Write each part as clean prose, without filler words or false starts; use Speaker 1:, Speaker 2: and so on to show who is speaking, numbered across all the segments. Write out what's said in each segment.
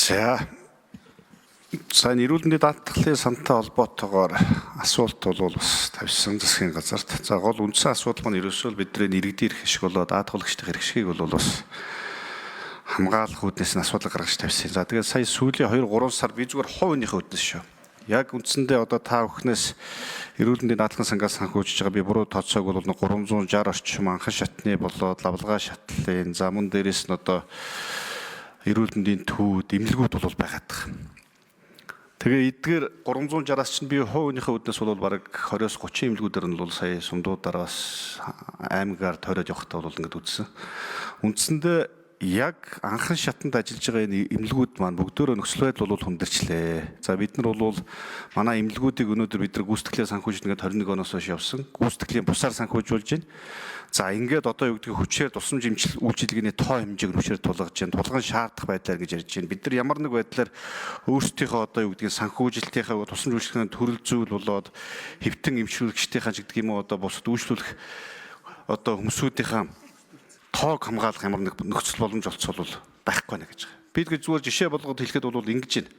Speaker 1: За. За, энэ эрүүл мэндийн даатгалын сантай холбоотойгоор асуулт бол бас тавьсан засгийн газарт. За, гол үндсэн асуудал маань ерөөсөө л бидний иргэдийн эрх ашиг болоо даатгалагчдын эрх ашигыг бол бас хамгаалах үүднээс нь асуудал гаргаж тавьсан. За, тэгээд сая сүүлийн 2 3 сар би зүгээр хувийнхээ үүднээс шүү. Яг үндсэндээ одоо та бүхнээс эрүүл мэндийн даатгалын сангаас санхүүжиж байгаа, би буруу тооцоог бол 360 орчим анхан шатны болоод лавлгаа шатлалын, за, мөн дээрээс нь одоо эрүүл мэндийн төвүүд, эмнэлгүүд бол байгаад байгаа. Тэгээ эдгээр 360-аас чинь би хувийнхээ үүднээс бол бараг 20-оос 30 эмнэлгүүдээр нь бол сая сумдуудаар бас аймгаар тойроод явахдаа бол ингэж үзсэн. Үндсэндээ яг анхан шатанд ажиллаж байгаа энэ эмнэлгүүд маань бүгдөө нөхцөл байдал бол хүндэрчлээ. За, бид нар бол манай эмнэлгүүдийг өнөөдөр бид нар гүйцэтгэлээ санхүүжнэ гэдэг 21 оноос хойш явсан. Гүйцэтгэлийн бусаар санхүүжүүлж байна. За, ингээд одоо юу гэдгийг хүчээр тусламж эмчил үйлчилгээний тоо хэмжээг хүчээр тулгаж байна. Тулган шаардах байдлаар гэж ярьж байна. Бид нар ямар нэг байдлаар өөрсдийнхөө одоо юу гэдгийг санхүүжилтийнхаа тусламж үйлчилгээний төрөл зүйл болоод хэвтэн эмчилгчдийнхаа ч гэдэг юм уу, одоо бусад үйлчлүүлэх одоо хүмүүсүүдийнхаа тоог хамгаалах ямар нэг нөхцөл боломж олцол бол байхгүй нэ гэж байгаа. Би гэж зүгээр жишээ болгоод хэлэхэд бол ингэж байна.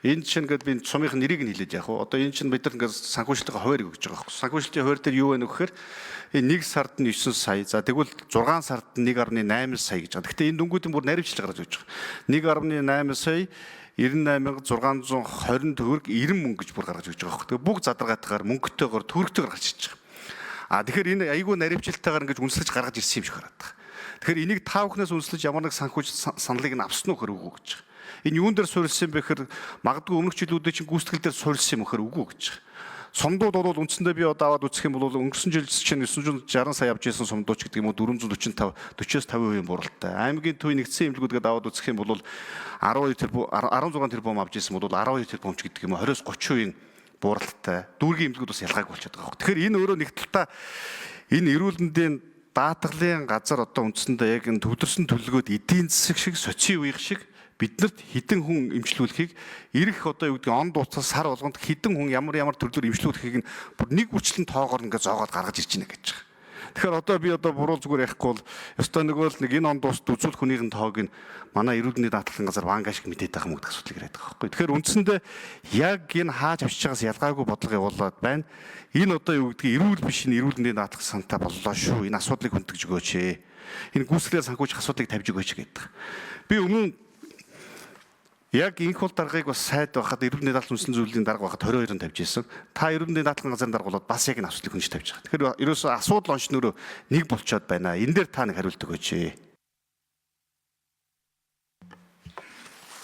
Speaker 1: Энэ чинь гээд би сумынх нэрийг нь хэлээд яг уу. Одоо энэ чинь бид нар ингээд санхүүжилтийн хуваарь өгч байгаа байхгүй. Санхүүжилтийн хуваар дээр юу вэ гэхээр энэ 1 сард нь 9 сая. За, тэгвэл 6 сард нь 1.8 сая гэж байгаа. Гэхдээ энэ дүнгуудын бүр наривчлал гаргаж өгч байгаа. 1.8 сая 98,620 төгрөг 90 мөнгө гэж бүр гаргаж өгч байгаа байхгүй. Тэгээ бүх задаргаатайгаар, мөнгөтэйгээр, төгрөгтэйгээр гарч ирж байгаа. А тэгэхээр энэ айгүй наривчлалтайгаар ингэж үнслэж гаргаж ирсэн юм шиг хараад байгаа. Тэгэхээр энийг та бүхнээс үнслэж ямар нэг санхүүж саналыг нь авсан уу гэхээр үгүй гэж байгаа. Энэ юун дээр суурилсан бэ гэхээр магадгүй өмнөх жилүүдийн чинь гүйцэтгэл дээр суурилсан юм гэхээр үгүй гэж байгаа. Сумдууд бол үндсэндээ би одоо аваад үзэх юм бол өнгөрсөн жил чинь 960 сая авч ирсэн сумдууч гэдэг юм уу, 445 40-оос 50% бууралтай. Аймгийн төв нэгдсэн эмнэлгүүд гэдэг аваад үзэх юм бол 12 тэрбум, 16 тэрбум авч ирсэн бол 12 тэрбум ч гэдэг юм уу, 20-оос 30% бууралтай. Дүүргийн эмнэлгүүд бас ялгаагүй болчиход байгаа юм. Тэгэхээр энэ өөрөө нэг талдаа энэ эрүүл мэндийн даатгалын газар одоо үндсэндээ яг энэ төвлөрсөн төлөвлөгөөд эдийн засаг шиг, социал үеих шиг биднэрт хідэн хүн эмчлүүлэхийг, ирэх одоо юу гэдгийг он дуусах сар болгонд хідэн хүн ямар ямар төрлөөр эмчлүүлэхийг нь бүр нэг бүрчлэн тоогоор ингээ зоогоод гаргаж ирж байна гэж байгаа. Тэгэхээр одоо би одоо буруу зүгээр ярихгүй бол ёстой нөгөө л нэг энэ он дуусд үзүүлэх хүнийх нь тоог нь манай эрүүл мэндийн даатгалын газар ванга шиг мэдээд байгаа юм гэдэг асуудлыг яриад байгаа байхгүй. Тэгэхээр үндсэндээ яг энэ хааж авчиж байгаас ялгаагүй бодлого явуулаад байна. Энэ одоо юу гэдгийг эрүүл биш, энэ эрүүл мэндийн даатгал сантай боллоо шүү. Энэ асуудлыг хүндэж өгөөч. Энэ гүйцэтгэлээр санхүүжих асуудлыг тавьж өгөөч гэдэг. Би өмнө яг инх бол даргаыг бас сайд байхад, эрүүл мэндийн даатгалын үндсэн зүйлийн дарга байхад 22-нд тавьж ирсэн. Та эрүүл мэндийн даатгалын газрын дарга болоод бас яг энэ асуудлыг хүнж тавьж байгаа. Тэгэхээр ерөөсөө асуудал онш нөрөө нэг болчоод байна. Энэ дээр та нэг хариулт өгөөч.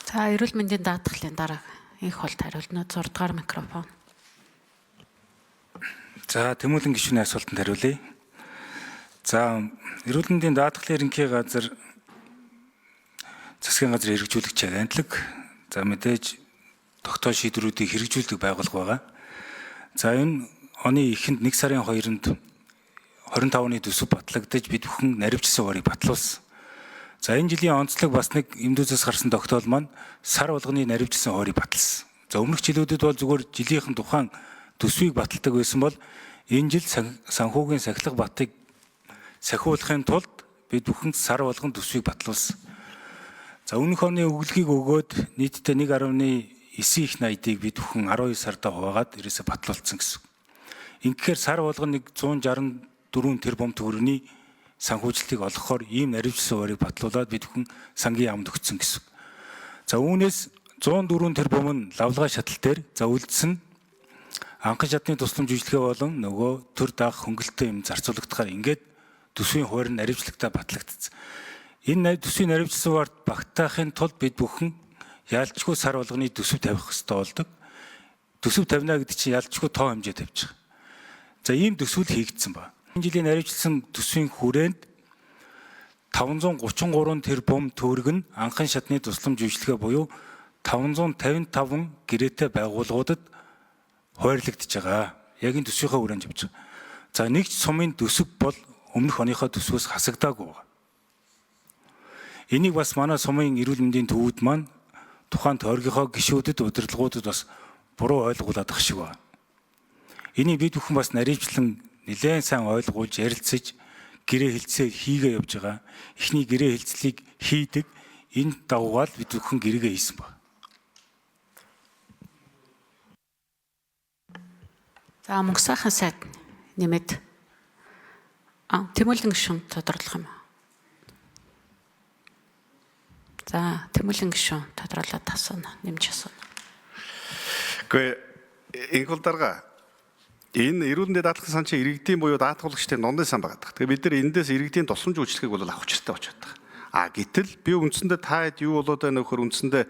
Speaker 2: За, эрүүл мэндийн даатгалын дарга инх болт хариулна. 6 дугаар микрофон.
Speaker 3: За, Тэмүүлэн гишүүний асуултанд хариулъя. За, эрүүл мэндийн даатгалын ерөнхий газар засгийн газар хэрэгжүүлэгч агентлаг. За, мэдээж тогтоол шийдвэрүүдийг хэрэгжүүлдэг байгууллага байгаа. За, энэ оны эхэнд 1 сарын 2-нд 25 оны төсөв батлагдаж, бид бүхэн наривчсан хуваарийг батлуулсан. За, энэ жилийн онцлог бас нэг эмдүүзээс гарсан тогтоол маань сар болгоны наривчсан хуваарийг баталсан. За, өмнөх жилүүдэд бол зүгээр жилийнхэн тухайн төсвийг баталдаг байсан бол энэ жил санхүүгийн сахилга батыг сахиулахын тулд бид бүхэн сар болгон төсвийг батлуулсан. За, өмнөх оны өглөгийг өгөөд нийтдээ 1.9 их 80-ыг бид бүхэн 12 сарда хуваагаад ерөөсө батлуулсан гэсэн. Ингэхээр сар болгоно 164 тэрбум төгрөгийн санхүүжилтийг олгохоор ийм наривчлсан хуваарийг батлуулаад бид бүхэн сангийн яамд өгсөн гэсэн. За, үүнээс 104 тэрбум нь лавлгаа шатал дээр, за, үлдсэн нь анхан шатны тусламж үйлчилгээ болон нөгөө төр даах хөнгөлөлттэй юм зарцуулагдахаар ингээд төсвийн хуваар нь наривчлагтаа батлагдсан. Энэ төсвийн наривчлсан хуваард багтаахын тулд бид бүхэн ялчгүй сар болгоны төсөв тавих ёстой болдог. Төсөв тавина гэдэг чинь ялчгүй тоо хэмжээ тавьж байгаа. За, ийм төсвөл хийгдсэн ба. Энэ жилийн наривчлсан төсвийн хүрээнд 533 тэрбум төгрөг нь анхан шатны тусламж үйлчилгээ буюу 555 гэрээтэй байгууллагуудад хуваарлагдж байгаа. Яг энэ төсвийнхээ хүрээнд явж байгаа. За, нэг ч сумын төсөв бол өмнөх оныхоо төсвөөс хасагдаагүй байгаа. Энийг бас манай сумын эрүүл мэндийн төвүүд маань тухайн тойргийнхоо гишүүдэд, удирдлагуудад бас буруу ойлгуулад ах шиг байна. Энийг бид бүхэн бас наривчлан нэлээд сайн ойлгуулж, ярилцаж, гэрээ хэлцээ хийгээ явж байгаа. Эхний гэрээ хэлцлийг хийдэг. Энэ дагуугаар бид бүхэн гэрээгээ хийсэн ба.
Speaker 2: За мөнх сайхан сайд нэмээд Тэмүүлэн гишүүн тодруулах юм. За Тэмүүлэн гишүүн тодруулаад асууна, нэмж асууна.
Speaker 1: Үгүй инхул дарга энэ эрүүл мэндийн даатгалын сан чинь иргэдийн буюу даатгуулагчдын дундын сан байгаа. Тэгэхээр бид нар эндээс иргэдийн тусламж үйлчлэгийг бол авах учиртай очиод байгаа. А гэтэл би үндсэндээ та хэд юу болоод байна вөхөр үндсэндээ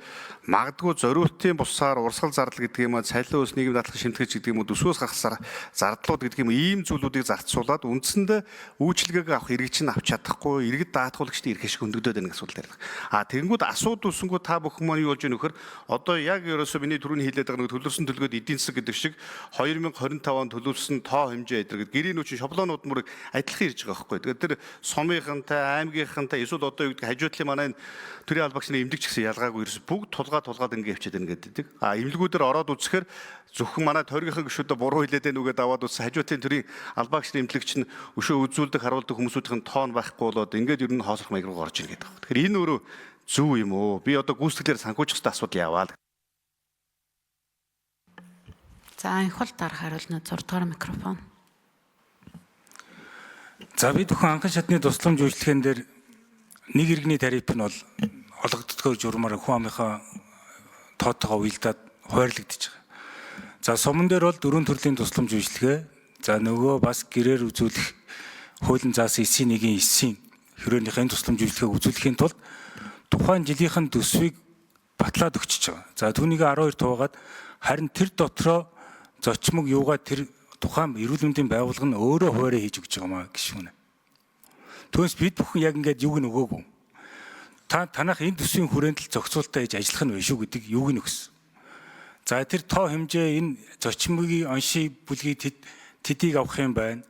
Speaker 1: магадгүй зориултын бусаар урсгал зардал гэдэг юм а цалин ус нийгэм даатгалын шимтгэж гэдэг юм уу төсвөөс гаргасаар зардлууд гэдэг юм ийм зүйлүүдийг зарцуулаад үндсэндээ үйлчилгээг авах иргэд чинь авч чадахгүй иргэд даатгуулагчдын эрх ашиг хөндөгдөд байна гэсэн асуудал ярих. А тэгэнгүүт асуудал үүсэнгүү та бүхэн маань юу болж байна вөхөр одоо яг ерөөсөө миний түрүүний хэлээд байгаа нэг төлөрсөн төлгөөд эдийн засаг гэдэг шиг 2025 онд төлөвлөсөн тоо хэмжээ эдэр гэдэг гэрийн үчин шаблонууд мөрөг адилхан ирж байгаа байхгүй. Тэгээд тэр сумынхантай, аймгийнхантай эсвэл одоо юу гэдэг хажуудлын манай энэ төрийн албагчны эмнэлэг ч гэсэн ялгаагүй ерөөс бүгд тулгаад ингэ явчихад байна гэдэг. А эмнэлгүүдээр ороод үзэхээр зөвхөн манай тойргийнхын гишүүдээ буруу хэлээд байна үгээд аваад үзсэн хажуудлын төрийн албаагчны эмнэлэг чинь өшөө үзүүлдэг харуулдаг хүмүүсүүдийн тоон байхгүй болоод ингээд ер нь хоосрох маяг руу орж ийн гэдэг. Тэгэхээр энэ өөрөө зөв юм уу? Би одоо гүйцэтгэлээр санхүүжих хэрэгтэй асуудал яваа.
Speaker 2: За инх бол дарах хариулна 6 дугаар микрофон.
Speaker 3: За бид бүхэн анхан шатны тусламж үйлчлэхэн дээр нэг иргэний тариф нь бол олгогддгоор журмаар хүн амынхаа тоотойгоо уялдаад хуваарлагдчих байгаа. За суман дээр бол дөрвөн төрлийн тусламж үйлчлэгээ. За нөгөө бас гэрээр үзүүлэх хуулийн заасан эсийн нэгийн эсийн хэрээнийхэн тусламж үйлчлэгээ үзүүлэхийн тулд тухайн жилийнхэн төсвийг батлаад өгчөж байгаа. За түүнийг 12 туугаад харин тэр дотроо зочмог юугаа тэр тухайн эрүүл мэндийн байгууллага нь өөрөө хуваараа хийж өгч байгаа маа гişүнэ. Түүнээс бид бүхэн яг ингээд юуг нь өгөөгүй. Та танах энэ төсвийн хүрээнд л зохицуултаа хийж ажиллах нь байна шүү гэдэг юуг нь өгсөн. За тэр тоо хэмжээ энэ зочмогийн оншийг бүлгийг тэдийг авах юм байна.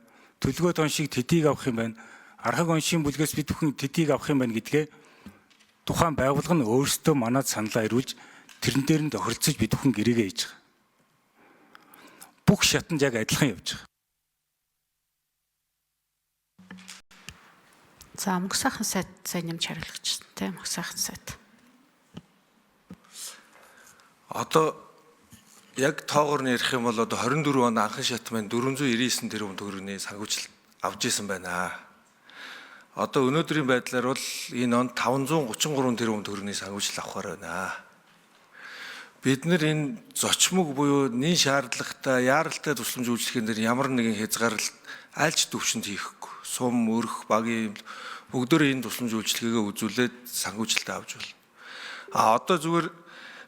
Speaker 3: Төлгөөт оншийг тэдийг авах юм байна. Архаг оншийн бүлгээс бид бүхэн тэдийг авах юм байна гэдгээ тухайн байгууллага нь өөрсдөө манад саналаа ирүүлж тэрэн дээр нь тохиролцож бид бүхэн гэрээгээ хийж байгаа. Бүх шатанд яг адилхан явж байгаа.
Speaker 2: За мөнх сайхан сайд сайн нэмж хариулах гэсэн тийм мөнх сайхан сайд.
Speaker 4: Одоо яг тоогоор нь ярих юм бол одоо 24 он анхан шат маань 499 тэрбум төгрөгийн санхүүжилт авч исэн байна. Одоо өнөөдрийн байдлаар бол энэ онд 533 тэрбум төгрөгийн санхүүжилт авахар байна. Бид нэр энэ зочмог буюу нин шаардлагатай, яаралтай тусламж үйлчлэхэн дээр ямар нэгэн хязгаарлалт альч төвшөнд хийхгүй. Сум, өрх, багийн бүгдөө энэ тусламж үйлчилгээгээ үзүүлээд санхүүжилт авч болно. А одоо зүгээр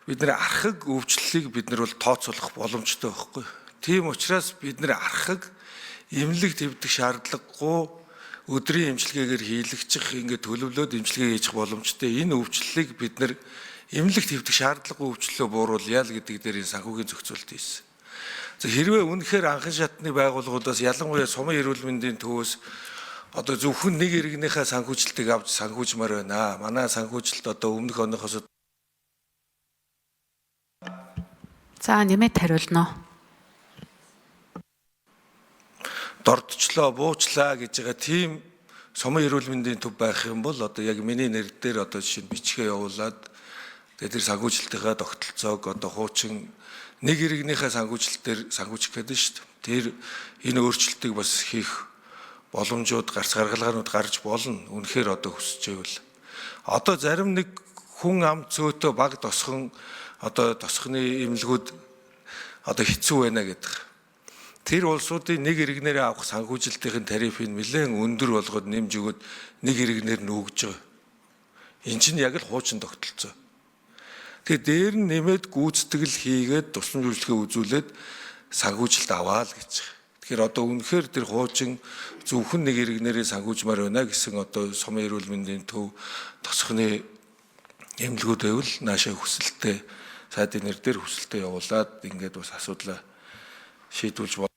Speaker 4: бид нэр архаг өвчлөлийг бид нар бол тооцоолох боломжтой байхгүй. Тийм учраас бид нар архаг эмнэлэг твдэх шаардлагагүй өдрийн эмчилгээгээр хийлэгчих ингээд төлөвлөөд эмчилгээ хийчих боломжтой. Энэ өвчлөлийг бид нар эмнэлэг твдэх шаардлагагүй өвчлөлөө бууруулъя л гэдэг дээр энэ санхүүгийн зохицуулт хийсэн. За хэрвээ үнэхээр анхан шатны байгууллагуудаас ялангуяа сумын эрүүл мэндийн төвөөс одоо зөвхөн нэг иргэнийхээ санхүүжилтийг авч санхүүжмаар байна. Манай санхүүжилт одоо өмнөх оныхоос
Speaker 2: За нэмээд хариулна.
Speaker 4: Дордчлоо, буучлаа гэж байгаа тийм сумын эрүүл мэндийн төв байх юм бол одоо яг миний нэр дээр одоо жишээ нь бичгээ явуулаад тэгээд тэр санхүүжилтийнхаа тогтолцоог одоо хуучин нэг иргэнийхээ санхүүжилтээр санхүүжих гэдэг нь шүү дээ. Тэр энэ өөрчлөлтийг бас хийх боломжууд гарц гаргалгаанууд гарч болно. Үнэхээр одоо хүсэж байвал. Одоо зарим нэг хүн ам цөөтөө баг тосхон одоо тосхны эмнэлгүүд одоо хэцүү байна гэдэг. Тэр улсуудын нэг иргэнээрээ авах санхүүжилтийн тарифыг нэлээд өндөр болгоод нэмж өгөөд нэг иргэнээр нүүгж байгаа. Энд чинь яг л хуучин тогтолцоо. Тэгээ дээр нь нэмээд гүйцэтгэл хийгээд тусламж үйлчлэгээ үзүүлээд санхүүжилт аваа л гэж. Тэгэхээр одоо үнэхээр тэр хуучин зөвхөн нэг иргэнээрээ санхүүжмаар байна гэсэн одоо сумын эрүүл мэндийн төв тосхны эмнэлгүүд байвал наашаа хүсэлтээ сайдын нэр дээр хүсэлтээ явуулаад ингээд бас асуудлаа шийдвүүлж